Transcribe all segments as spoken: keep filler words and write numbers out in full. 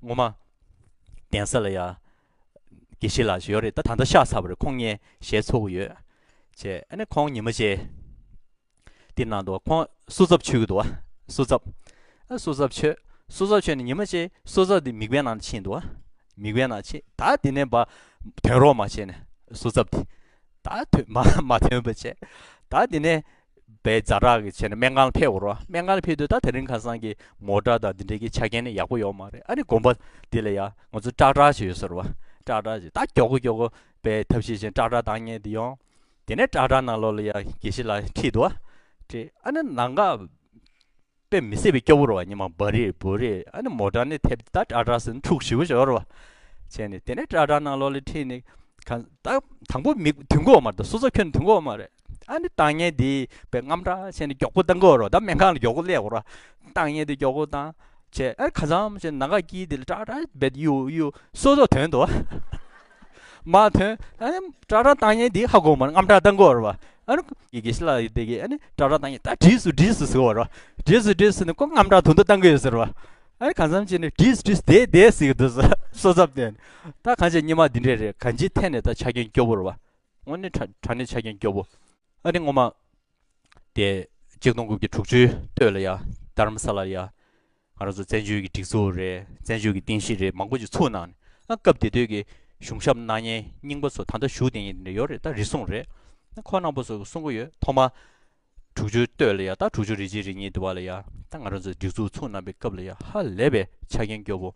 ངོ་མ་གདན་ས་ལ་ཡ་དགེ་བཤེས་ལགས་ཤིག་ཡོད་རེད། ད་ད་ལྟ་གཤེགས་ཚར་བ་རེད། ཁོང་ངའི་ཞལ་འཚོ་གི་ཡོད། བྱས་ཨ་ནི་ཁོང་ཉི་མ་གཅིག་འདི་གནང་འདུག་ཁོང་སོ་ཚབ་མཆོད་ཀྱི་འདུག་སོ་ཚབ། ཨ་སོ་ཚབ་མཆོད། སོ་ཚབ་མཆོད་ནས་ཉི་མ་གཅིག་སོ་ཚབ་འདི་མིག་དཔེ་ནང་ཕྱིན་འདུག་མིག་དཔེ་ནང་ཕྱིན། ད་དེ་ནས་ཕར་དོན་རོགས་མ་བྱས་ནས་སོ་ཚབ་འདི་ད་དོན་མ་མ་དོན་པ་བྱས། ད་དེ་ནས་པའི་ཛ་དྲག་གི་བྱས་ནས་སྨན་ཁང་ལ་ཕེབས་འོ་རོ། སྨན་ཁང་ལ་ཕེབས་དུས་ད་དེ་རིང་ཁ་སང་གི་མོ་ཊ་དང་འདི་འདྲའི་གི་ཆ་རྐྱེན་ནི་ཡག་པོ་ཡོད་མ་རེད། ཨ་ནི་དགོན་པ་འདི་ལ་ཡ་ང་ཚོ་ཊར་ཊར་ཞིག་ཡོད་ཟེར་བ། ཊར་ཊར་ཞིག་ད་མགྱོགས་པོ་མགྱོགས་པོ་པའི་ཐབས་ཤེས་བྱས་ཊར་ཊར་བཏང་མཁན་འདི་ཡོང་། དེ་ནས་ཊར་ཊར་ནང་ལོགས་ལ་ཡ་དགེ་བཤེས་ལགས་ཁྲིད་འདུག་ཁྲིད་ཨ་ནི་ནང་ག་དཔེ་མི་སྲིད་པའི་སྐྱོ་པོ་རེད་བ། ཉི་མ་འབའ་རི་འབུ་རི་ཨ་ནི་མོ་ཊ་ནི་ཐེབས་ད་ཊར་ཊར་ཟེར་ན་འཁྲུག་ཞེ་པོ་ཞིག་ཡོད་རེད་བ། བྱས་ནས་དེ་ནས་ཊར་ཊར་ནང་ལོགས་ལ་ཁྲིད་ནས་གང་ད་དང་པོ་མི་དུན་གོ་མ་རེད། སོ་སོ་ཁྱོན་དུན་གོ་མ་རེད། ཨ་ནི་བཏང་མཁན་དེ་པའི་རྔམ་དྲག་བྱས་ནས་མགྱོགས་པོ་བཏང་གི་ཡོད་རེད་བ། ད་སྨན་ཁང་ལ་མགྱོགས་པོ་སླེབས་ཡོད་རེད་བ། བཏང་མཁན་དེ་མགྱོགས་པོ་བཏང་། བྱས་ཨ་ཁ་སང་བྱས་ནང་ག་དཀྱིལ་དེ་ལ་ཊར་ཊར་བེད་གཡུག་གཡུག་སོ་སོ་དོན་དུ་མ་དོན། ཨ་ནི་ཊར་ཊར་བཏང་མཁན་དེ་ཧ་གོ་མ་རེད། རྔམ་དྲག་བཏང་གི་ཡོད་རེད་བ། ཨ་ནི་དགེ་བཤེས་ལགས་དེ་གིས་ཨ་ནི་ཊར་ཊར་བཏང་མཁན་ད་བྲིས་སོང་བྲིས་སོང་ཟེར་གི་ཡོད་རེད་བ། བྲིས་སོང་བྲིས་སོང་ནས་ཁོ་རྔམ་དྲག་དོན་དུ་བཏང་གི་ཡོད་ཟེར་བ། ཨ་ནི་གང་འཚམ་བྱས་ནས་བྲིས་བྲིས་བསྡད་བསྡད་ཟེར་གི་འདུག་ཟེར། སོ་ཚབ་དེ་ད་གང་བྱས་སྔོན་མ་འདི་འདྲས་རེད། གང་ཅིའི་ཐད་ནས་ད་ཆ་རྐྱེན་སྐྱོ་པོ་རེད་བ། དངོས་གནས་དྲང་དྲང་གནས་ཆ་རྐྱེན་སྐྱོ་པོ། ཨ་ནི་སྔོན་མ་དེ་གཅིག་སྟོང་དགུ་བརྒྱ་དྲུག་ཅུའི་སྟོད་ལ་ཡ་དྷ་རམ་ས་ལ་ལ་ཡ་ང་རང་ཚོ་བཙན་བྱོལ་གྱི་སྒྲིག་འཛུགས་རེད། བཙན་བྱོལ་གྱི་རྟེན་གཞི་རེད། མང་པོ་ཅིག་ཚུགས་གནང་ནས་ཨ་སྐབས་དེ་དུས་ཀྱི་གཞུང་ཞབས་གནང་མཁན་རྙིང་པ་ཚོ་ད་ལྟ་བཞུགས་བསྡད་མཁན་དེ་འདྲ་ཡོད་རེད། ད་རེ་ཟུང་རེད། ཨ་ཁོང་རྣམ་པ་ཚོ་གསུང་གི་ཡོད། ཐོག་མ་དྲུག་ཅུའི་སྟོད་ལ་ཡ་ད་དྲུག་ཅུ་རེ་གཅིག་རེ་གཉིས་དུ་བ་ལ་ཡ་ད་ང་རང་ཚོ་སྒྲིག་འཛུགས་ཚུགས་གནང་པའི་སྐབས་ལ་ཡ་ཧ་ལས་པའི་ཆ་རྐྱེན་སྐྱོ་པོ།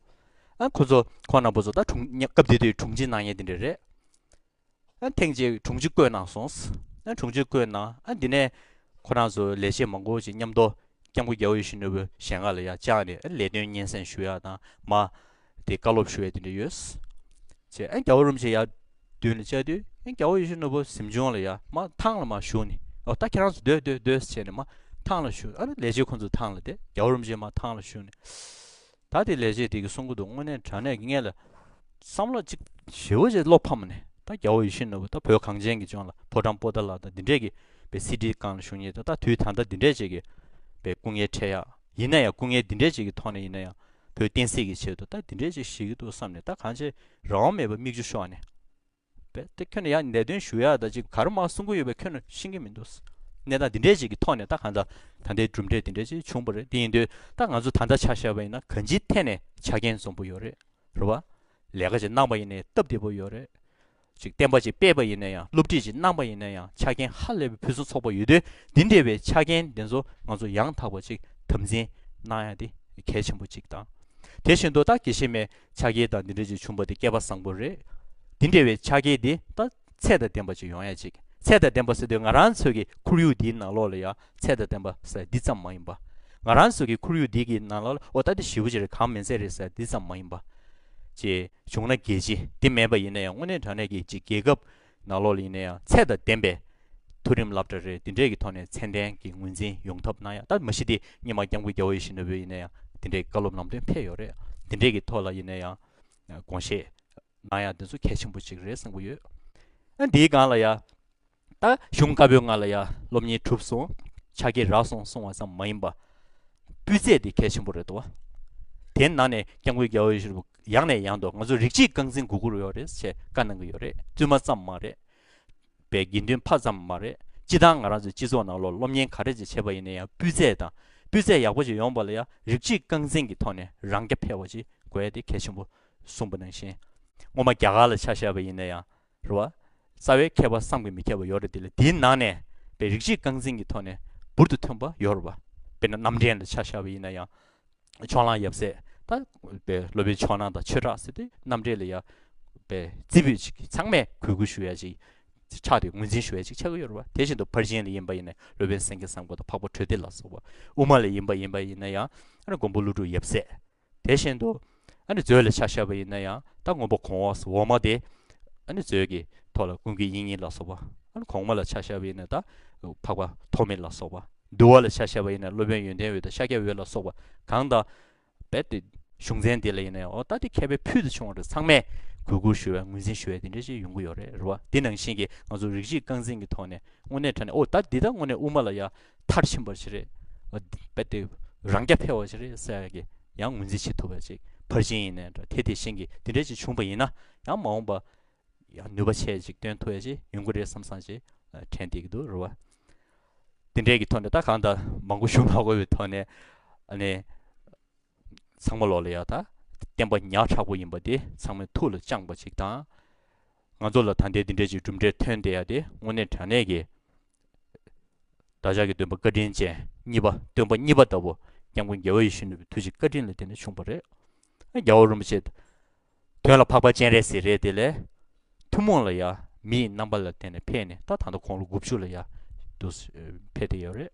ཨ་ཁོ་ཚོ་ཁོང་རྣམ་པ་ཚོ་ད་དྲུང་སྐབས་དེ་དུས་དྲུང་ཆེ་གནང་མཁན་དེ་འདྲ་རེད། ཨ་ཐེངས་གཅིག་དྲུང་ཆེ་བསྐོས་གནང་སོང་། ཨ་དྲུང་ཆེ་བསྐོས་གནང་ཨ་འདི་ནས་ཁོ་རང་ཚོ་ལས་བྱེད་མང་པོ་ཞིག་མཉམ་དུ་སྐྱབས་མགོན་རྒྱལ་བ་ཡིད་བཞིན་ནོར་བུའི་ཞལ་སྔ་ལ་ཡ་བཅར་ནས་ཨ་ལས་དོན་སྙན་སེང་ཞུ་ཡག་དང་མ་དེ་བཀའ་སློབ་ཞུ་ཡག་དེ་འདྲ་ཡོད། ཅེས་ཨ་རྒྱལ་བ་རིན་པོ་ཆེ་ཡར་མདུན་ལ་བཅར་དུས་ཨ་རྒྱལ་བ་ཡིད་བཞིན་ནོར་བུ་གཟིམ་ཆུང་ལ་ཡ་མ་ཐང་ལ་མ་བཞུགས་ནས་ཨོ་ད་ཁྱེད་རང་ཚོ་སྡོད་སྡོད་སྡོད་ཟེར་བྱས་ནས་མ་ཐང་ལ་བཞུགས། ཨ་ནི་ལས་བྱེད་ཁོ་ཚོ་ཐང་ལ་བསྡད། རྒྱལ་བ་རིན་པོ་ཆེ་མ་ཐང་ལ་བཞུགས་ནས། ད་དེ་ལས་བྱེད་དེ་གིས་གསུང་གི་འདུག་དངོས་གནས་དྲང་གནས་ཀྱི་ངས་ལ་བསམ་བློ་གཅིག་ཞེ་པོ་ཅིག་བློ་ཕམ་ནས་ད་རྒྱལ་བ་ཡིད་བཞིན་ནོར་བུ་ད་བོད་གངས་ཅན་གྱི་ལྗོངས་ལ་ཕོ་བྲང་པོ་ཏཱ་ལ་དང་འདི་འདྲས་ཀྱི་པའི་སི་ཌི་སྒང་ལ་བཞུགས་མཁན་དེ་ད་དུས་ད་ལྟ་འདི་འདྲས་ཅིག་གི་པའི་སྐུ་ངལ་འཕྲད་ཡག་ཡིན་ན་ཡང་སྐུ་ངལ་འདི་འདྲས་ཅིག་གི་ཐོག་ནས་ཡིན་ན་ཡང་བོད་བསྟན་སྲིད་ཀྱི་ཆེད་དུ་ད་འདི་འདྲས་ཅིག་བྱེད་ཀྱི་འདུག་བསམ་ནས་ད་གང་ཅི་རང་དབང་མེད་པ་མིག་ཆུ་ཤོར་ནས། པས་དེ་ཁྱོན་ནས་ཡང་ལས་དོན་ཞུ་ཡག་ད་ཅིག་ག་རེ་མ་གསུང་གི་ཡོད་པས་ཁྱོན་ནས་ཤེས་ཀྱི་མི་འདུག་གནས་སྟངས་འདི་འདྲས་ཅིག་གི་ཐོག་ནས་ད་གང་ལྟར་ད་ལྟའི་གྲུབ་འབྲས་འདི་འདྲས་ཅིག་བྱུང་བ་རེད། དེ་ཡིན་དུས་ད་ང་ཚོ་ད་ལྟ་ཆ་བཞག་པ་ཡིན་ན་གང་ཅིའི་ཐད་ནས་ཆ་རྐྱེན་འཛོམས་པོ་ཡོད་རེད། རེད་བ། ལས་ཀ་ཅིག་གནང་པ་ཡིན་ནའི་སྟབས་བདེ་པོ་ཡོད་རེད། ཅིག་བསྟན་པ་ཅིག་སྤེལ་པ་ཡིན་ན་ཡང་སློབ་ཁྲིད་ཅིག་གནང་པ་ཡིན་ན་ཡང་ཆ་རྐྱེན་ཧ་ལས་པའི་ཕུན་སུམ་ཚོགས་པ་ཡོད་དུས་འདི་འདྲས་པའི་ཆ་རྐྱེན་འདི་ཚོ་ང་ཚོ་ཡང་དག་པ་ཅིག་དམ་འཛིན་གནང་ཡག་དེ་གལ་ཆེན་པོ་ཅིག་དང་། དེ་བཞིན་དུ་ད་དགེ་བཤེས་མའི་ཕྱག་འཁྱེར་དང་འདི་འདྲ་ཅིག་བྱུང་བ་དེ་སྐལ་པ་བཟང་པོ་རེད། འདི་འདྲ་བའི་ཕྱག་འཁྱེར་འདི་ད་ཚད་དང་ལྡན་པ་ཅིག་ཡོང་ཡ་ཅིག་ཚད་དང་ལྡན་པ་ཟེར་དུས་ང་རང་ཚོ་གི་ཁོར་ཡུག་འདིའི་ནང་ལོགས་ལ་ཡང་ཚད་དང་ལྡན་པ་ཟེར་འདི་ཙམ་མ་ཡིན་པ། ང་རང་ཚོ་གི་ཁོར་ཡུག་འདི་གི་ནང་ལོགས་ལ་ཨོ་ད་འདི་ཞེ་པོ་ཅིག་རེད། གང་མིན་ཚད་རེད་ཟེར་འདི་ཙམ་མ་ཡིན་པ། ཅེས་བྱུང་ན་རྒྱལ་སྤྱི་འདི་མེད་པ་ཡིན་ན་ཡང་དངོས་གནས་དྲང་གནས་ཀྱི་ཅིག་རྒྱལ་ཁབ་ནང་ལོགས་ལ་ཡིན་ན་ཡང་ཚད་དང་ལྡན་པའི་མཐོ་རིམ་སློབ་གྲྭ་རེད། འདི་འདྲས་ཀྱི་ཐོག་ནས་མཚན་ལྡན་གྱི་ངོས་འཛིན་ཡོང་ཐབས་གནང་ཡ། ད་མ་གཞི་དེ་སྔོན་མ་སྐྱབས་མགོན་རྒྱལ་བ་ཡིད་བཞིན་ནོར་བུ་ཡིན་ན་ཡང་འདི་འདྲས་ཀྱི་བཀའ་སློབ་ལམ་སྟོན་ཕེབས་ཡོད་རེད། འདི་འདྲས་ཀྱི་ཐོག་ལ་ཡིན་ན་ཡང་དགོངས་བཞེས་གནང་ཡ་འདི་ཚོ་གལ་ཆེན་པོ་ཅིག་རེད་བསམ་གྱི་ཡོད། ཨ་འདིའི་སྒང་ལ་ཡ་ད་གཞུང་བཀའ་པོད་ལྔ་ལ་ཡ་སློབ་གཉེར་གྲུབ་སོང་། ཕྱག་འཁྱེར་རག་སོང་གསུང་བ་ཙམ་མ་ཡིན་པ། སྤུས་ཚད་དེ་གལ་ཆེན་པོ་རེད་དོ། དེ་ནང་ནས་སྐྱབས་མགོན་རྒྱལ་བ་ཡིད་བཞིན་ནོར་བུ་ཡང་ནས་ཡང་དུ་ང་ཚོ་རིགས་གཅིག་རྐང་འཛིན་དགོས་ཀྱི་ཡོད་རེད་ཅེས་བཀའ་གནང་གི་ཡོད་རེད། བཙུན་མ་ཙམ་མ་རེད། པའི་དགེ་འདུན་ཕ་ཙམ་མ་རེད། སྤྱི་བཏང་ང་རང་ཚོའི་སྤྱི་ཚོགས་ནང་ལོགས་སློབ་གཉེར་ག་རེ་ཅིག་བྱས་པ་ཡིན་ན་ཡང་སྤུས་ཚད་དང་སྤུས་ཚད་ཡག་པོ་ཅིག་ཡོང་བ་ལ་ཡང་རིགས་གཅིག་རྐང་འཛིན་གྱི་ཐོག་ནས་རང་རྐྱ་འཕེར་བ་ཅིག་དགོས་ཡ་དེ་གལ་ཆེན་པོ་གསུངས་པ་ནང་བཞིན། སྔོན་མ་རྒྱ་གར་ལ་ཆ་བཞག་པ་ཡིན་ན་ཡང་རེད་བ། རྩ་བའི་མཁས་པ་བསམ་གྱིས་མི་ཁྱབ་པ་ཡོད་རེད། དེ་ལ་དེའི་ནང་ནས་པའི་རིགས་གཅིག་རྐང་འཛིན་གྱི་ཐོག་ནས་འབུར་དུ་ཐོན་པ་ཡོད་རེད་བ། དཔེར་ན་རྣམ་འདྲེན་ལ་ཆ་བཞག་པ་ཡིན་ན་ཡང་། ཕྱོགས་གླང་ཡབ་སྲས་ད་པའི་སློབ་དཔོན་ཕྱོགས་གླང་དང་ཆོས་གྲགས་ཟེར་དུས་རྣམ་འདྲེན་ལ་ཡ་པའི་རྩེ་ཕུད་ཅིག་ཚང་མས་གུས་བཀུར་ཞུ་ཡ་ཅིག་ཆགས་ཏེ་ངོས་འཛིན་ཞུ་ཡ་ཅིག་ཆགས་ཀྱི་ཡོད་རེད་བ། དེ་བཞིན་དུ་ཕར་ཕྱིན་ལ་ཡིན་པ་ཡིན་ན་སློབ་དཔོན་སེང་གེ་བཟང་པོ་དང་འཕགས་པ་གྲོལ་སྡེ་ལ་སོགས་པ། དབུ་མ་ལ་ཡིན་པ་ཡིན་པ་ཡིན་ན་ཡང་ཨ་ནི་མགོན་པོ་ཀླུ་སྒྲུབ་ཡབ་སྲས། དེ་བཞིན་དུ་ཨ་ནི་མཛོད་ལ་ཆ་བཞག་པ་ཡིན་ན་ཡང་ད་མགོན་པོ་གོང་འོག་འོག་མ་དེ་ཨ་ནི་མཛོད་ཀྱི་ཐོག་ལ་ཀུན་མཁྱེན་དབྱིག་གཉེན་ལ་སོགས་པ། ཨ་ནི་གོང་མ་ལ་ཆ་བཞག་པ་ཡིན་ན་ད་འཕགས་པ་ཐོགས་མེད་ལ་སོགས་པ། འདུལ་བ་ལ་ཆ་བཞག་པ་ཡིན་ན་སློབ་དཔོན་ཡོན་ཏན་འོད་དང་ཤཱཀྱ་འོད་ལ་སོགས་པ་གང་དང་། རྦད་དེ་གཞུང་ཚན་དེ་ལ་ཡིན་ན་ཡང་ཨོ་ད་དེ་མཁས་པའི་ཕུལ་དུ་བྱུང་བ་རེད། ཚང་མས་གུས་བཀུར་ཞུ་བའི་ངོས་འཛིན་ཞུ་བའི་དེ་འདྲ་ཞིག་ཡོང་གི་ཡོད་རེད། རེད་བ། དེ་ནང་བཞིན་གྱི་ང་ཚོ་རིགས་གཅིག་རྐང་འཛིན་གྱི་ཐོག་ནས་དངོས་གནས་དྲང་གནས་ཨོ་ད་འདི་ད་དངོས་གནས་དབུ་མ་ལ་ཡ་མཐར་ཕྱིན་པ་ཞིག་རེད། རྦད་དེ་རང་རྐྱ་འཕེར་བ་ཞིག་རེད་ཟེར་ཡ་གི་ཡང་ངོས་འཛིན་བྱེད་ཐུབ་པ་ཅིག་ ཕར་ཕྱིན་ཡིན་ནའི་འདྲ། དེ་དེ་བཞིན་གྱི་དེ་འདྲ་ཅིག་བྱུང་པ་ཡིན་ན་ཡང་མ་འོངས་པ་ཡང་ནུས་པ་ཆེ་ཅིག་སྟོན་ཐུབ་ཡ་ཅིག་ཡོང་གི་རེད་བསམ་བསམ་ཅིག་དྲན་བསྡད་ཀྱི་འདུག་རེད་བ། དེ་འདྲའི་གི་ཐོག་ནས་ད་གང་ལྟར་མང་པོ་ཞུ་མ་དགོས་པའི་ཐོག་ནས་ཨ་ནི་ཚང་མ་ལོག་ལ་ཡ་ད་བསྟན་པ་ཉག་ཕྲ་པོ་ཡིན་པ་དེ་ཚང་མས་ཐུགས་ལ་བཅངས་པ་ཅིག་དང་། ང་ཚོ་ལ་ད་ལྟའི་འདི་འདྲའི་ཅིག་གྲུབ་འབྲས་ཐོན་བསྡད་ཡ་དེ་དངོས་གནས་དྲང་གནས་ཀྱི་བདག་ཅག་གི་སྟོན་པ་བཀའ་དྲིན་ཅན་གཉིས་པ། སྟོན་པ་གཉིས་པ་ལྟ་བུ་སྐྱབས་མགོན་རྒྱལ་བ་ཡིད་བཞིན་ནོར་བུའི་ཐུགས་རྗེ་བཀའ་དྲིན་ལ་བརྟེན་ནས་བྱུང་བ་རེད། རྒྱལ་བ་རིན་པོ་ཆེ་དོན་ལ་འཕགས་པ་སྤྱན་རས་གཟིགས་རེད་དེ་ལས་ཐུན་མོང་ལ་ཡ་མི་ཡི་རྣམ་པ་ལ་བརྟེན་ནས་ཕེབས་ནས་ད་ད་ལྟ་དགུང་ལོ་དགུ་བཅུ་ལ་ཡ་འདུག་ཕེབས་བསྡད་ཡོད་རེད།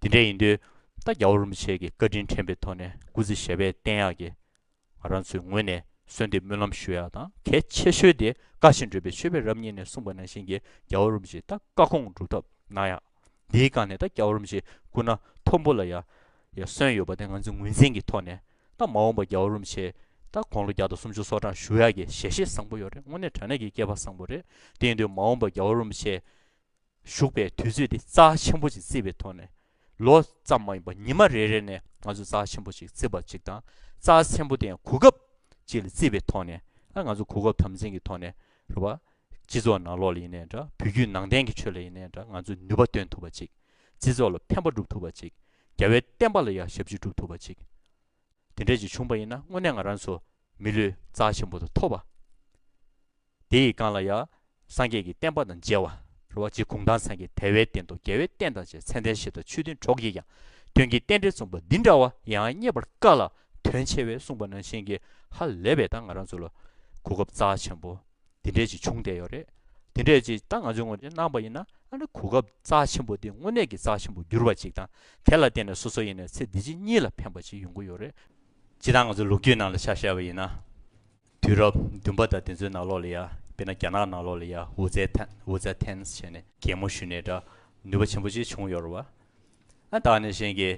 དེ་འདྲ་ཡིན་དུས་ད་རྒྱལ་བ་རིན་པོ་ཆེ་གི་བཀའ་དྲིན་དྲན་པའི་ཐོག་ནས་སྐུ་ཚེ་ཞབས་པད་བརྟན་ཡག་གི་ང་རང་ཚོའི་ངོས་ནས་གསོལ་འདེབས་སྨོན་ལམ་ཞུ་ཡ་དང་། གལ་ཆེ་ཤོས་དེ་བཀའ་བཞིན་སྒྲུབ་པའི་མཆོད་པའི་རབ་བརྙེས་ནས་གསུངས་པ་ནང་བཞིན་གྱི་རྒྱལ་བ་རིན་པོ་ཆེ་ད་བཀའ་དགོངས་སྒྲུབ་ཐབས་གནང་ཡ། འདིའི་སྒང་ནས་ད་རྒྱལ་བ་རིན་པོ་ཆེ་སྐུ་ན་མཐོན་པོ་ལ་ཡ་ཡ་གསོན་ཡོད་པ་དེ་ང་ཚོའི་ངོས་འཛིན་གྱི་ཐོག་ནས་ད་མ་འོངས་པ་རྒྱལ་བ་རིན་པོ་ཆེ་ད་དགུང་ལོ་བརྒྱ་དང་སུམ་ཅུ་སོ་གྲངས་བཞུགས་ཡ་གི་ཞལ་བཞེས་བཟང་པོ་ཡོད་རེད། དངོས་གནས་དྲང་གནས་ཀྱི་སྐལ་པ་བཟང་པོ་རེད། དེ་ཡིན་དུས་མ་འོངས་པ་རྒྱལ་བ་རིན་པོ་ཆེ་བཞུགས་པའི་དུས་ཚོད་དེ་རྩ་ཆེན་པོ་ཅིག་བརྩིས་པའི་ཐོག་ནས། ལོ་ཙམ་མ་ཡིན་པར་ཉི་མ་རེ་རེ་ནས་ང་ཚོས་རྩ་ཆེན་པོ་ཅིག་བརྩི་བ་ཅིག་དང་། རྩ་ཆེན་པོ་དེ་ཡང་གོ་སྐབས་ཅིག་ལ་བརྩིས་པའི་ཐོག་ནས། ཨ་ང་ཚོ་གོ་སྐབས་དམ་འཛིན་གྱི་ཐོག་ནས་རེད་བ། སྤྱི་ཚོགས་ནང་ལོགས་ལ་ཡིན་ནའི་འདྲ། བོད་བརྒྱུད་ནང་བསྟན་གྱི་ཆོས་ལ་ཡིན་ནའི་འདྲ། ང་ཚོས་ནུས་པ་བཏོན་ཐུབ་པ་ཅིག། སྤྱི་ཚོགས་ལ་ཕན་པ་སྒྲུབ་ཐུབ་པ་ཅིག། རྒྱལ་བའི་བསྟན་པ་ལ་ཡང་ཞབས་ཕྱི་སྒྲུབ་ཐུབ་པ་ཅིག། དེ་འདྲ་ཅིག་བྱུང་པ་ཡིན་ན་དངོས་གནས་ང་རང་ཚོ་མི་ལུས་རྩ་ཆེན་པོ་དང་ཐོབ་པ། དེ་ཡི་སྒང་ལ་ཡང་སངས་རྒྱས་ཀྱི་བསྟན་པ་དང་མཇལ་བ་རེད་བ། རྗེ་གུང་ཐང་སངས་རྒྱས་དལ་བའི་སྟེང་དུ་རྒྱལ་བའི་བསྟན་དང་བཅས། མཚན་ལྡན་ཞིང་དུ་ཆོས་མཐུན་གྲོགས་ཀྱིས་ཀྱང་། དོན་གྱི་རྟེན་འབྲེལ་མཚུངས་པ་འདི་འདྲ་བ། ཡང་རྙེད་པར་དཀའ་ལ་དོན་ཆེ་བས། གསུངས་པ་ནང་བཞིན་གྱི་ཧ་ལས་པའི་ད་ང་རང་ཚོ་ལ་གོ་སྐབས་རྩ་ཆེན་པོ་འདི་འདྲའི་ཅིག་བྱུང་བསྡད་ཡོད་རེད། དེ་འདྲའི་ཅིག་ད་ང་ཚོའི་ངོས་ནས་གནང་པ་ཡིན་ན་ཨ་ནི་གོ་སྐབས་རྩ་ཆེན་པོ་འདི་དངོས་གནས་ཀྱི་རྩ་ཆེན་པོ་འགྱུར་བ་ཅིག་དང་། དེ་ལ་བརྟེན་ནས་སོ་སོ་ཡིན་ནའི་ཚེ་འདི་ཕྱི་གཉིས་ལ་ཕན་པ་ཅིག་ཡོང་གི་ཡོད་རེད། སྤྱིར་བཏང་ང་ཚོའི་ལོ་རྒྱུས་ནང་ལ་ཆ་བཞག་པ་ཡིན་ན། དུས་རབས་བདུན་པ་དང་དེ་ཚོའི་ནང་ལོགས་ལ་ཡ། དཔེར་ན་རྒྱ་ནག་ནང་ལོགས་ལ་ཡ་ཝུ་ཙེ་ཐན། ཝུ་ཙེ་ཐན་བྱས་ནས་གད་མོ་ཞུས་ནས་འདྲ་ནུས་པ་ཆེན་པོ་ཅིག་བྱུང་ཡོད་རེད་བ། ཨ་ད་ནང་བཞིན་གྱི་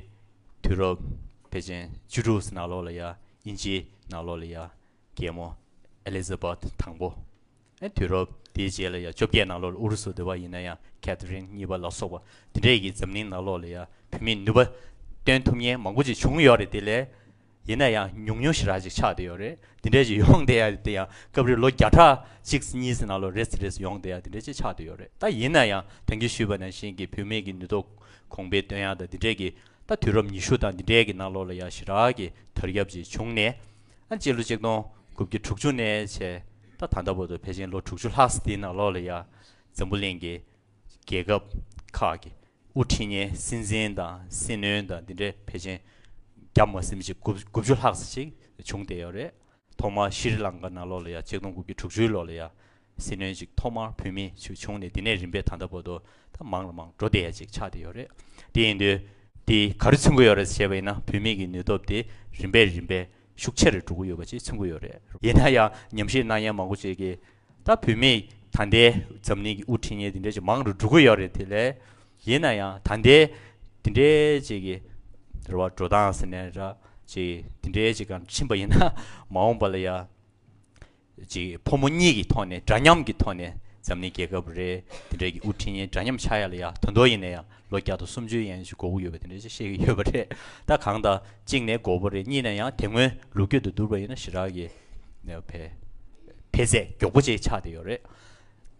དུས་རབས་ཕལ་ཆེར་བཅུ་དྲུག་ནང་ལོགས་ལ་ཡ་དབྱིན་ཇིའི་ནང་ལོགས་ལ་ཡ་རྒྱལ་མོ་ཨེ་ལི་ཛ་བྷེཐ་དང་པོ། ཨ་དུས་རབས་དེའི་རྗེས་ལ་ཡ་བཅོ་བརྒྱད་ནང་ལོགས་ལ་ཨུ་རུ་སུ་དེ་བ་ཡིན་ན་ཡང་ཁེ་ཐི་རིན་གཉིས་པ་ལ་སོགས་པ་དེ་འདྲས་ཀྱི་འཛམ་གླིང་ནང་ལོགས་ལ་ཡ་བུད་མེད་ནུས་པ་སྟོན་ཐུབ་མཁན་མང་པོ་ཅིག་བྱུང་ཡོད་རེད། དེ་ལས། ཡིན་ན་ཡང་ཉུང་ཉུང་ཞེ་དྲག་ཅིག་ཆགས་བསྡད་ཡོད་རེད། དེ་འདྲས་ཅིག་ཡོང་བསྡད་ཡ་དེ་ཡང་སྐབས་རེ་ལོ་བརྒྱ་ཕྲག་གཅིག་གཉིས་ཙམ་ནང་ལོགས་རེ་ཙམ་རེ་ཙམ་ཡོང་བསྡད་ཡ་དེ་འདྲས་ཅིག་ཆགས་བསྡད་ཡོད་རེད། ད་ཡིན་ན་ཡང་ད་གིན་ཞུས་པ་ནང་བཞིན་གྱི་བུད་མེད་ཀྱི་ནུས་སྟོབས་གོང་འཕེལ་གཏོང་ཡ་དང་དེ་འདྲས་ཀྱི་ད་དུས་རབས་ཉི་ཤུ་དང་དེ་འདྲས་ཀྱི་ནང་ལོགས་ལ་ཡ་ཞེ་དྲག་གི་དར་ཁྱབ་ཅིག་བྱུང་ནས། ཨ་སྤྱི་ལོ་ཆིག་སྟོང་དགུ་བརྒྱ་དྲུག་ཅུ་ནས་བྱས་ད་ད་ལྟ་བར་དུ་ཕལ་ཆེར་ལོ་དྲུག་ཅུ་ལྷག་ཙམ་དེའི་ནང་ལོགས་ལ་ཡ་འཛམ་བུ་གླིང་གི་རྒྱལ་ཁབ་ཁག་གི་དབུ་ཁྲིད་མཁན་སྲིད་འཛིན་དང་སྲིད་བློན་དང་འདི་འདྲའི་ཕལ་ཆེར་བརྒྱ་མ་ཟིན་པ་ཞིག་དགུ་དགུ་བཅུ་ལྷག་ཙམ་ཞིག་བྱུང་བསྡད་ཡོད་རེད། ཐོག་མར་ཤྲི་ལང་ཀ་ནང་ལོགས་ལ་ཡ་ཆིག་སྟོང་དགུ་བརྒྱ་དྲུག་ཅུའི་ལོ་ལ་ཡ་སྲིད་བློན་ཅིག་ཐོག་མར་བུད་མེད་ཅིག་བྱུང་ནས་དེ་ནས་རིམ་པས་ད་ལྟ་བར་དུ་ད་མང་ལ་མང་འགྲོ་བསྡད་ཡ་ཅིག་ཆགས་བསྡད་ཡོད་རེད། དེ་ཡིན་དུས་དེ་ག་རེ་མཚོན་གྱི་ཡོད་རེད་ཟེར་བ་ཡིན་ན་བུད་མེད་ཀྱི་ནུས་སྟོབས་དེ་རིམ་པས་རིམ་པས་ཤུགས་ཆེ་རུ་འགྲོ་གི་ཡོད་པ་ཅིག་མཚོན་གྱི་ཡོད་རེད། ཡིན་ན་ཡང་ཉམས་ཞིབ་གནང་མཁན་མང་པོ་ཅིག་གིས་ད་བུད་མེད་ད་ལྟའི་འཛམ་གླིང་གི་དབུ་ཁྲིད་མཁན་དེ་འདྲ་ཅིག་མང་རུ་འགྲོ་གི་ཡོད་རེད། དེ་ལས་ཡིན་ན་ཡང་ད་ལྟའི་དེ་འདྲའི་ཅིག་གི་རེ་བ་འགྲོ་སྟངས་ཟེར་ནའི་འདྲ་ཅིག་དེ་འདྲའི་ཅིག་གང་ཕྱིན་པ་ཡིན་ན་མ་འོངས་པ་ལ་ཡ་ཅིག་ཕོ་མོ་གཉིས་ཀྱི་ཐོག་ནས་འདྲ་མཉམ་གྱི་ཐོག་ནས་འཛམ་གླིང་རྒྱལ་ཁབ་རེ་དེ་འདྲའི་གི་དབུ་ཁྲིད་མཁན་འདྲ་མཉམ་ཆགས་ཡ་ལ་ཡ་ད་དུང་ཡིན་ན་ཡང་ལོ་བརྒྱ་དང་སུམ་ཅུ་ཡན་ཞིག་འགོར་གྱི་ཡོད་པ་དེ་འདྲ་ཅིག་བཤད་ཀྱི་ཡོད་པ་རེད། ད་གང་ལྟར་གཅིག་ནས་འགོར་པ་རེད། གཉིས་ནས་ཡང་དེ་སྔོན་ལོ་རྒྱུས་དང་བསྡུར་བ་ཡིན་ན་ཞེ་དྲག་གི་ནས་འཕེལ་འཕེལ་ཚད་མགྱོགས་པོ་ཅིག་ཆགས་བསྡད་ཡོད་རེད།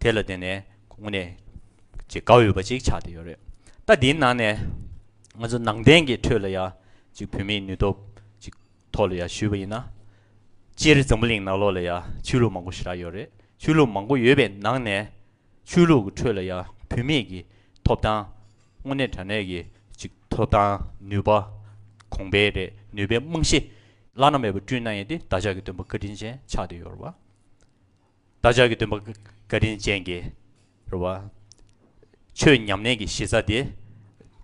དེ་ལ་བརྟེན་ནས་དངོས་གནས་ཅིག་དགའ་འོས་པ་ཅིག་ཆགས་བསྡད་ཡོད་རེད། ད་འདིའི་ནང་ནས་ང་ཚོ་ནང་བསྟན་གྱི་ཁྲོད་ལ་ཡ་ཅིག་བུད་མེད་ནུས་སྟོབས་ཅིག་ཐོག་ལ་ཡ་ཞུས་པ་ཡིན་ན། སྤྱིར་འཛམ་བུ་གླིང་ནང་ལོགས་ལ་ཡ་ཆོས་ལུགས་མང་པོ་ཞེ་དྲག་ཡོད་རེད། ཆོས་ལུགས་མང་པོ་ཡོད་པའི་ནང་ནས་ཆོས་ལུགས་ཀྱི་ཁྲོད་ལ་ཡ་བུད་མེད་ཀྱི་ཐོབ་ཐང་དངོས་གནས་དྲང་གནས་ཀྱི་ཅིག་ཐོབ་ཐང་ནུས་པ་གོང་འཕེལ་རེད། ནུས་པའི་རྨང་གཞི་བླ་ན་མེད་པ་བསྐྲུན་གནང་ཡས་དེ་བདག་ཅག་གི་སྟོན་པ་བཀའ་དྲིན་ཅན་ཆགས་བསྡད་ཡོད་རེད་བ། བདག་ཅག་གི་སྟོན་པ་བཀའ་དྲིན་ཅན་གྱི་རེད་བ། ཆོས་ཉམས་ལེན་གྱི་གཞི་རྩ་དེ་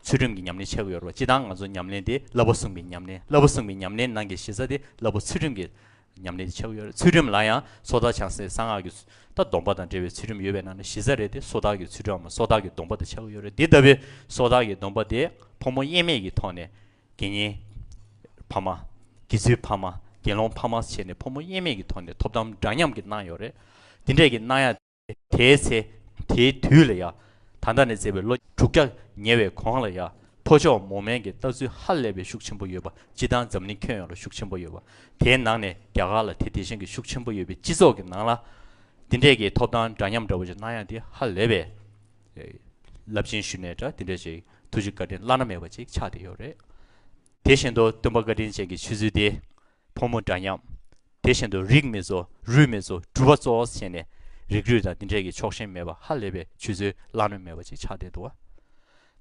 ཚུལ་ཁྲིམས་ཀྱི་ཉམས་ལེན་ཆགས་ཀྱི་ཡོད་རེད་བ། སྤྱིར་བཏང་ང་ཚོ་ཉམས་ལེན་དེ་བསླབ་པ་གསུམ་གྱི་ཉམས་ལེན། བསླབ་པ་གསུམ་གྱི་ཉམས་ལེན་ནང་གི་གཞི་རྩ་དེ་བསླབ་པ་ཚུལ་ཁྲིམས་ཀྱི་ཉམས་ལེན་དེ་ཆགས་ཀྱི་ཡོད་རེད། ཚུལ་ཁྲིམས་ལ་ཡང་སོ་ཐར་བྱང་སེམས་གསང་སྔགས་ཀྱི་ད་སྡོམ་པ་དང་འབྲེལ་བའི་ཚུལ་ཁྲིམས་ཡོད་པའི་ནང་ནས་གཞི་རྩ་རེད་དེ་སོ་ཐར་གྱི་ཚུལ་ཁྲིམས་སོ་ཐར་གྱི་སྡོམ་པ་དེ་ཆགས་ཀྱི་ཡོད་རེད། འདི་ལྟ་བུའི་སོ་ཐར་གྱི་སྡོམ་པ་དེ་ཕོ་མོ་དབྱེར་མེད་ཀྱི་ཐོག་ནས་དགེ་བསྙེན་ཕ་མ། དགེ་ཚུལ་ཕ་མ། དགེ་སློང་ཕ་མ་བྱས་ནས་ཕོ་མོ་དབྱེར་མེད་ཀྱི་ཐོག་ནས་ཐོབ་ཐང་འདྲ་མཉམ་གྱི་གནང་ཡོད་རེད། དེ་འདྲས་ཀྱི་གནང་ཡ་དེའི་ཚེ་དེའི་དུས་ལ་ཡ། ད་ལྟ་ནས་བརྩིས་པའི་ལོ་དྲུག་བརྒྱ་ཉེ་བའི་གོང་ལ་ཡ། ཕོ་ཕྱོགས་མོ་མན་གྱི་ལྟ་ཚུལ་ཧ་ལས་པའི་ཤུགས་ཆེན་པོ་ཡོད་པ། སྤྱིར་བཏང་འཛམ་གླིང་ཁྱོན་ཡོངས་ལ་ཤུགས་ཆེན་པོ་ཡོད་པ། དེའི་ནང་ནས་རྒྱ་གར་ལ་དེ་དེ་བཞིན་གྱི་ཤུགས་ཆེན་པོ་ཡོད་པའི་སྤྱི་ཚོགས་ཀྱི་ནང་ལ། འདི་འདྲས་ཀྱི་ཐོབ་ཐང་འདྲ་མཉམ་འདྲ་བོ་ཞིག་གནང་ཡ་དེ་ཧ་ལས་པའི་རླབས་ཆེན་ཞུ་ནས་འདྲ། དེ་འདྲས་ཞིག་ཐུགས་རྗེ་བཀའ་དྲིན་བླ་ན་མེད་པ་ཅིག་ཆགས་བསྡད་ཡོད་རེད། དེ་བཞིན་དུ་སྟོན་པ་བཀའ་དྲིན་ཅན་གྱི་ཆོས་ཚུལ་དེ། ཕོ་མོ་འདྲ་མཉམ། དེ་བཞིན་དུ་རིགས་མི་གཙོ། རུས་མི་གཙོ། གྲུབ་པ་གཙོ་བོ་བྱས་ནས། རིགས་རུས་དང་འདི་འདྲས་ཀྱི་ཕྱོགས་ཞེན་མེད་པ། ཧ་ལས་པའི་ཆོས་ཚུལ་བླ་ན་མེད་པ་ཅིག་ཆགས་བསྡད་འདུག་བ།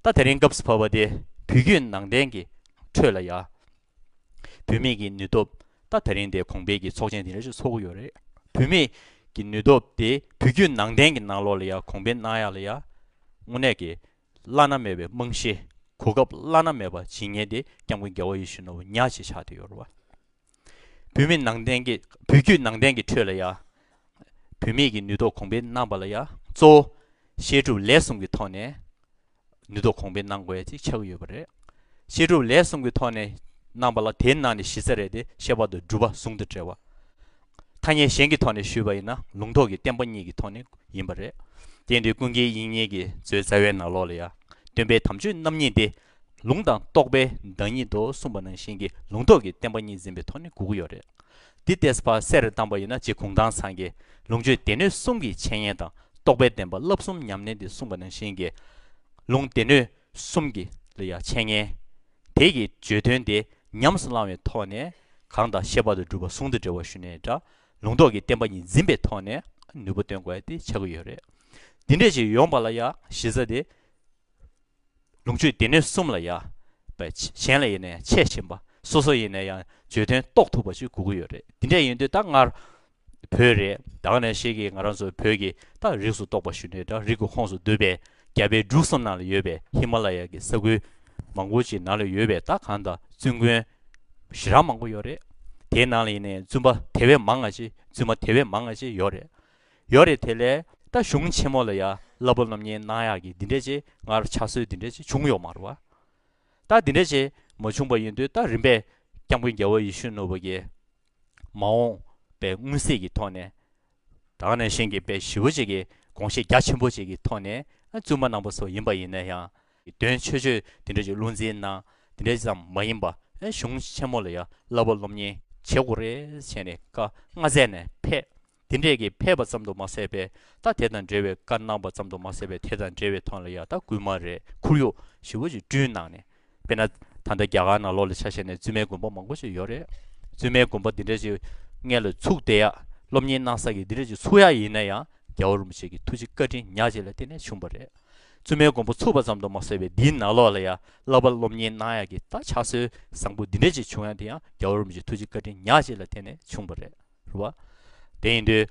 ད་དེ་རིང་སྐབས་སུ་བབས་པ་དེ་བོད་བརྒྱུད་ནང་བསྟན་གྱི་ཁྲོད་ལ་ཡ། བུད་མེད་ཀྱི་ནུས་སྟོབས། ད་དེ་རིང་དེ་གོང་འཕེལ་གྱི་ཚོགས་ཆེན་དེ་འདྲ་ཞིག་ཚོགས་ཀྱི་ཡོད་རེད། བུད་མེད་ཀྱི་ནུས་སྟོབས་དེ་བོད་བརྒྱུད་ནང་བསྟན་གྱི་ནང་ལོགས་ལ་ཡ་གོང་འཕེལ་གནང་ཡ་ལ་ཡ། དངོས་གནས་ཀྱི་བླ་ན་མེད་པའི་རྨང་གཞི། གོ་སྐབས་བླ་ན་མེད་པ་བྱིན་མཁན་དེ་སྐྱབས་མགོན་རྒྱལ་བ་ཡིད་བཞིན་ནོར་བུ་ཉག་གཅིག་ཆགས་བསྡད་ཡོད་རེད་བ། བུད་མེད་ནང་བསྟན་གྱི་བོད་བརྒྱུད་ནང་བསྟན་གྱི་ཁྲོད་ལ་ཡ། བུད་མེད་ཀྱི་ནུས་སྟོབས་གོང་འཕེལ་གནང་པ་ལ་ཡ། གཙོ་བོ་བཤད་སྒྲུབ་ལས་གསུམ་གྱི་ཐོག་ནས་ནུས་སྟོབས་གོང་འཕེལ་གནང་དགོས་ཅིག་ཆགས་ཀྱི་ཡོད་པ་རེད། བཤད་སྒྲུབ་ལས་གསུམ་གྱི་ཐོག་ནས་གནང་པ་ལ། དེའི་ནང་ནས་གཞི་རྩ་རེད་དེ་བཤད་པ་དང་སྒྲུབ་པ་ཟུང་དུ་འབྲེལ་བ། ཐ་སྙད་གཞན་གྱི་ཐོག་ནས་ཞུས་པ་ཡིན་ན་ལུང་རྟོགས་ཀྱི་བསྟན་པ་གཉིས་ཀྱི་ཐོག་ནས་ཡིན་པ་རེད། དེ་ཡིན་དུས་ཀུན་མཁྱེན་དབྱིག་གཉེན་གྱི་མཛོད་རྩ་བའི་ནང་ལོགས་ལ་ཡ། སྟོན་པའི་དམ་ཆོས་རྣམ་གཉིས་ཏེ། ལུང་དང་རྟོགས་པའི་བདག་ཉིད་དོ་གསུངས་པ་ནང་བཞིན་གྱི་ལུང་རྟོགས་ཀྱི་བསྟན་པ་གཉིས་འཛིན་པའི་ཐོག་ནས་དགོས་ཀྱི་ཡོད་རེད། འདི་ཏོག་ཙམ་ཕར་གསལ་རུ་བཏང་པ་ཡིན་ན། རྗེ་གུང་ཐང་ཚང་གིས་ལུང་ཆོས་སྡེ་སྣོད་གསུམ་གྱི་འཆད་ཉན་དང་རྟོགས་པའི་བདེན་པ་བསླབ་གསུམ་ཉམས་ལེན་ཏེ་གསུངས་པ་ནང་བཞིན་གྱི། ལུང་སྡེ་སྣོད་གསུམ་གྱི་ལ་ཡ་འཆད་ཉན། དེ་གི་བརྗོད་དོན་དེ་ཉམས་སུ་བླང་བའི་ཐོག་ནས། གང་དག་བཤད་པ་དང་སྒྲུབ་པ་ཟུང་དུ་འབྲེལ་བ་ཞུ་ནས་འདྲ། ལུང་རྟོགས་ཀྱི་བསྟན་པ་གཉིས་འཛིན་པའི་ཐོག་ནས་ནུས་པ་བཏོན་དགོས་ཡ་དེ་ཆགས་ཀྱི་ཡོད་རེད། འདི་འདྲས་ཅིག་ཡོང་པ་ལ་ཡ་གཞི་རྩ་དེ། ལུང་ཆོས་སྡེ་སྣོད་གསུམ་ལ་ཡ། པ་གཞན་ལ་ཡིན་ན་ཡང་འཆད་ཤེས་པ། སོ་སོ་ཡིན་ན་ཡང་བརྗོད་དོན་རྟོགས་ཐུབ་པ་ཞིག་དགོས་ཀྱི་ཡོད་རེད། འདི་འདྲས་ཡིན་དུས་ད་སྔར་བོད་རེད། ད་ག་ནང་བཞིན་གྱི་ང་རང་ཚོ་བོད་ཀྱི་ད་རིགས་སུ་གཏོགས་པ་ཞུ་ནས་འདྲ། རིགས་ཀྱི་ཁོངས་སུ་འདུས་པའི་རྒྱ་བལ་འབྲུག་གསུམ་ནང་ལ་ཡོད་པའི་ཧི་མ་ལ་ཡ་གི་ས་ཁུལ་མང་པོ་ཅིག་ནང་ལ་ཡོད་པའི་ད་གང་ལྟར་བཙུན་དགོན་ཞེ་དྲག་མང་པོ་ཡོད་རེད། དེའི་ནང་ལ་ཡིན་ནའི་བཙུན་པ་དེ་བས་མང་ང་ཅིག་བཙུན་མ་དེ་བས་མང་ང་ཅིག་ཡོད་རེད། ཡོད་རེད། དེ་ལས་ད་གཞུང་ཆེན་མོ་ལ་ཡ་བསླབ་པ་སློབ་གཉེར་གནང་ཡག་གི་འདི་འདྲས་ཅིག་སྔར་ཕྱག་སྲོལ་འདི་འདྲས་ཅིག་བྱུང་ཡོད་མ་རེད་བ། ད་འདི་འདྲས་ཅིག་མ་བྱུང་པ་ཡིན་དུས་ད་རིམ་པས་སྐྱབས་མགོན་རྒྱལ་བ་ཡིད་བཞིན་ནོར་བུ་གིས་མ་འོངས་པའི་མངོན་གསལ་གྱི་ཐོག་ནས། ད་ག་ནང་བཞིན་གྱི་དཔེ་ཞེ་པོ་ཅིག་གི་དགོངས་བཞེས་རྒྱ་ཆེན་པོ་ཅིག་གི་ཐོག་ནས། ཨ་བཙུན་མ་རྣམ་པ་ཚོ་ཡིན་པ་ཡིན་ན་ཡང་། དོན་ཆོས་ཆོས་དེ་འདྲ་ཅིག་བློ་འཛིན་གནང་། དེ་འདྲ་ཙམ་མ་ཡིན་པ། ཨ་གཞུང་ཆེན་མོ་ལ་ཡང་བསླབ་པ་སློབ་གཉེར་བྱེད་དགོས་རེད་ཟེར་ནས་བཀའ་མངའ་མཛད་ནས་ཕེབས། དེ་འདྲས་ཀྱི་ཕེབས་པ་ཙམ་དུ་མ་ཟད་པའི། ད་དེ་དང་འབྲེལ་བའི་བཀའ་གནང་པ་ཙམ་དུ་མ་ཟད་པའི། དེ་དང་འབྲེལ་བའི་ཐོག་ལ་ཡང་ད་སྐུལ་མ་རེད། ཁོར་ཡུག་ཞེ་པོ་ཅིག་བསྐྲུན་གནང་ནས། དཔེར་ན། ད་ལྟ་རྒྱ་གར་ནང་ལོགས་ལ་ཆ་བཞག་ནས་བཙུན་མའི་དགོན་པ་མང་པོ་ཞིག་ཡོད་རེད། བཙུན་མའི་དགོན་པ་འདི་འདྲ་ཅིག་སྔོན་ལ་ཚུགས་བསྡད་ཡག་སློབ་གཉེར་གནང་ས་གི་འདི་འདྲ་ཅིག་ཚུགས་ཡག་ཡིན་ན་ཡང་། རྒྱལ་བ་རིན་པོ་ཆེ་གི་ཐུགས་རྗེ་བཀའ་དྲིན་ཉག་གཅིག་ལ་བརྟེན་ནས་བྱུང་བ་རེད། བཙུན་མའི་དགོན་པ་ཚུགས་པ་ཙམ་དུ་མ་ཟད་པའི་འདིའི་ནང་ལོགས་ལ་ཡང་བསླབ་པ་སློབ་གཉེར་གནང་ཡག་གི་ད་ཕྱག་སྲོལ་བཟང་པོ་འདི་འདྲ་ཅིག་བྱུང་ཡག་དེ་ཡང་རྒྱལ་བ་རིན་པོ་ཆེ་ཐུགས་རྗེ་བཀའ་དྲིན་ཉག་གཅིག་ལ་བརྟེན་ནས་བྱུང་བ་རེད། རེད་བ། དེ་ཡིན་དུས།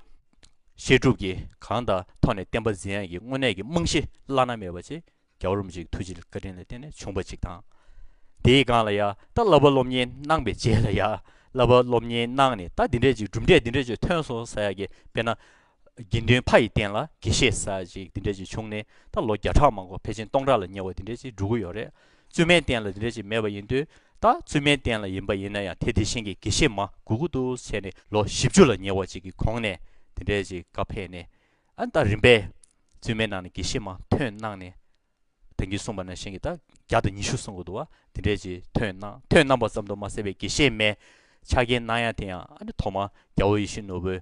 བཤད་སྒྲུབ་ཀྱི་གང་དང་ཐོག་ནས་བསྟན་པ་འཛིན་ཡག་གི་དངོས་གནས་ཀྱི་རྨང་གཞི་བླ་ན་མེད་པ་ཅིག་རྒྱལ་བ་རིན་པོ་ཆེའི་ཐུགས་རྗེ་བཀའ་དྲིན་ལ་བརྟེན་ནས་བྱུང་བ་ཅིག་དང་། དེའི་སྒང་ལ་ཡ་ད་བསླབ་པ་སློབ་གཉེར་གནང་བའི་རྗེས་ལ་ཡ། བསླབ་པ་སློབ་གཉེར་གནང་ནས་ད་འདི་འདྲས་ཅིག་གྲུབ་འབྲས་འདི་འདྲས་ཅིག་ཐོན་སོང་ཟེར་ཡག་གི། དཔེར་ན། དགེ་འདུན་ཕ་ཡི་རྟེན་ལ་དགེ་བཤེས་ཟེར་ཅིག་འདི་འདྲས་ཅིག་བྱུང་ནས་ད་ལོ་བརྒྱ་ཕྲག་མང་པོ་ཕལ་ཆེར་སྟོང་ཕྲག་ལ་ཉེ་བ་འདི་འདྲས་ཅིག་འགྲོ་གི་ཡོད་རེད། བཙུན་མའི་རྟེན་ལ་འདི་འདྲས་ཅིག་མེད་པ་ཡིན་དུས། ད་བཙུན་མའི་རྟེན་ལ་ཡིན་པ་ཡིན་ན་ཡང་དེ་དེ་བཞིན་གྱི་དགེ་བཤེས་མ་དགོས་ཀྱི་འདུག་ཟེར་ནས་ལོ་བཞི་བཅུ་ལ་ཉེ་བ་ཅིག་གི་གོང་ནས་འདི་འདྲས་ཅིག་བཀའ་ཕེབས་ནས། ཨ་ད་རིམ་པས་བཙུན་མའི་ནང་ནས་དགེ་བཤེས་མ་ཐོན་གནང་ནས། ད་གིན་གསུངས་པ་ནང་བཞིན་གྱི་ད་བརྒྱ་དང་ཉི་ཤུ་སོང་གི་འདུག་བ། དེ་འདྲས་ཅིག་ཐོན་གནང་། ཐོན་གནང་པ་ཙམ་དུ་མ་ཟད་པའི་དགེ་བཤེས་མའི་ཕྱག་འཁྱེར་གནང་ཡག་དེ་ཡང་ཨ་ནི་ཐོག་མར་རྒྱལ་བ་ཡིད་བཞིན་ནོར་བུའི་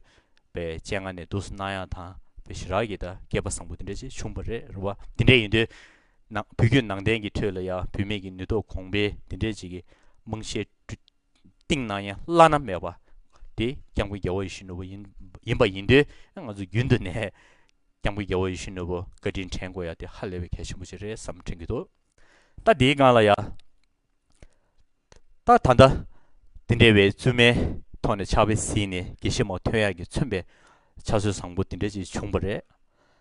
པའི་སྤྱན་སྔ་ནས་འདུག་སེ་གནང་ཡག་དང་། པའི་ཞེ་དྲག་གི་ད་སྐལ་པ་བཟང་པོ་དེ་འདྲས་ཅིག་བྱུང་བ་རེད། རེད་བ། དེ་འདྲས་ཡིན་དུས། ནང་བོད་བརྒྱུད་ནང་བསྟན་གྱི་ཁྲོད་ལ་ཡང་བུད་མེད་ཀྱི་ནུས་སྟོབས་གོང་འཕེལ་དེ་འདྲས་ཅིག་གི་རྨང་གཞི་བཏིང་གནང་ཡག་བླ་ན་མེད་པ་དེ་སྐྱབས་མགོན་རྒྱལ་བ་ཡིད་བཞིན་ནོར་བུ་ཡིན་ཡིན་པ་ཡིན་དུས། ང་ཚོ་རྒྱུན་དུ་ནས་སྐྱབས་མགོན་རྒྱལ་བ་ཡིད་བཞིན་ནོར་བུ་བཀའ་དྲིན་དྲན་དགོས་ཡག་དེ་ཧ་ལས་པའི་གལ་ཆེན་པོ་ཞིག་རེད་བསམ་དྲན་གྱི་འདུག་ད་དེའི་སྒང་ལ་ཡ། ད་ད་ལྟ་འདི་འདྲ་བའི་བཙུན་མའི་ཐོག་ནས་ཕྱག་དཔེ་གཟིགས་ནས་དགེ་བཤེས་མ་ཐོན་ཡག་གི་མཚོན་པའི་ཕྱག་སྲོལ་བཟང་པོ་འདི་འདྲ་ཅིག་བྱུང་བ་རེད།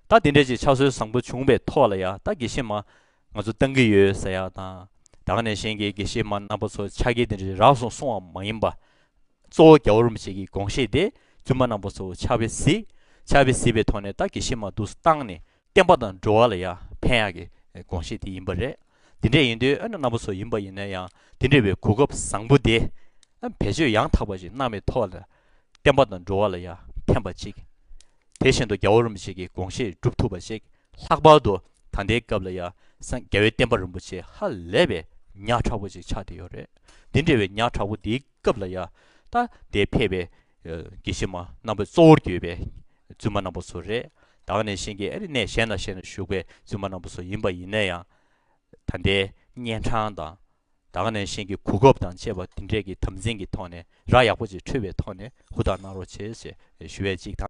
ད་འདི་འདྲ་ཅིག་ཕྱག་སྲོལ་བཟང་པོ་བྱུང་བའི་ཐོག་ལ་ཡ། ད་དགེ་བཤེས་མ་ང་ཚོ་བཏང་གི་ཡོད་ཟེར་ཡག་དང་། ད་ག་ནང་བཞིན་གྱི་དགེ་བཤེས་མ་རྣམ་པ་ཚོ་ཕྱག་འཁྱེར་འདི་འདྲ་རག་སོང་གསུང་བ་མ་ཡིན་པ། གཙོ་བོ་རྒྱལ་བ་རིན་པོ་ཆེ་གི་དགོངས་བཞེད་དེ་བཙུན་མ་རྣམ་པ་ཚོ་ཕྱག་དཔེ་གཟིགས། ཕྱག་དཔེ་གཟིགས་པའི་ཐོག་ནས་ད་དགེ་བཤེས་མ་འདུག་སེ་བཏང་ནས་བསྟན་པ་དང་འགྲོ་བ་ལ་ཡང་ཕན་ཡག་གི་དགོངས་བཞེད་དེ་ཡིན་པ་རེད། དེ་འདྲས་ཡིན་དུས་ཨ་ནི་རྣམ་པ་ཚོ་ཡིན་པ་ཡིན་ན་ཡང་དེ་འདྲས་པའི་གོ་སྐབས་བཟང་པོ་དེ་ཨ་བེད་སྤྱོད་ཡང་དག་པ་ཞིག་གནང་བའི་ཐོག་ལ་བསྟན་པ་དང་འགྲོ་བ་ལ་ཡང་ཕན་པ་ཅིག་དེ་བཞིན་དུ་རྒྱལ་བ་རིན་པོ་ཆེ་གི་དགོངས་བཞེད་སྒྲུབ་ཐུབ་པ་ཞིག་ལྷག་པར་དུ་ད་ལྟའི་སྐབས་ལ་ཡང་ སངས་རྒྱ་བོད་བསྟན་པ་རིན་པོ་ཆེ་ཧ་ལས་པའི་ཉག་ཕྲ་བོ་ཅིག་ཆགས་བསྡད་ཡོད་རེད། འདི་འདྲ་བའི་ཉག་ཕྲ་བོ་འདིའི་སྐབས་ལ་ཡ། ད་དེ་ཕེབས་པའི་ཨ་དགེ་བཤེས་མ་རྣམ་པ་གཙོ་བོར་གྱུར་པའི་བཙུན་མ་རྣམ་པ་ཚོ་རེད། ད་ག་ནང་བཞིན་གྱི་ཨ་ནི་གནས་གཞན་དང་གཞན་ན་བཞུགས་པའི་བཙུན་མ་རྣམ་པ་ཚོ་ཡིན་པ་ཡིན་ན་ཡང་། ད་ལྟའི་གཉན་འཕྲང་དང་། ད་ག་ནང་བཞིན་གྱི་གོ་སྐབས་དང་བཅས་པ་དེ་འདྲས་ཀྱི་དམ་འཛིན་གྱི་ཐོག་ནས་ར་ཡག་པོ་ཅིག་འཕྲོད་པའི་ཐོག་ནས་ཧུར་ཐག་གནང་རོགས་བྱེད་ཞེས་ཞུ་བའི་གཅིག་དང་།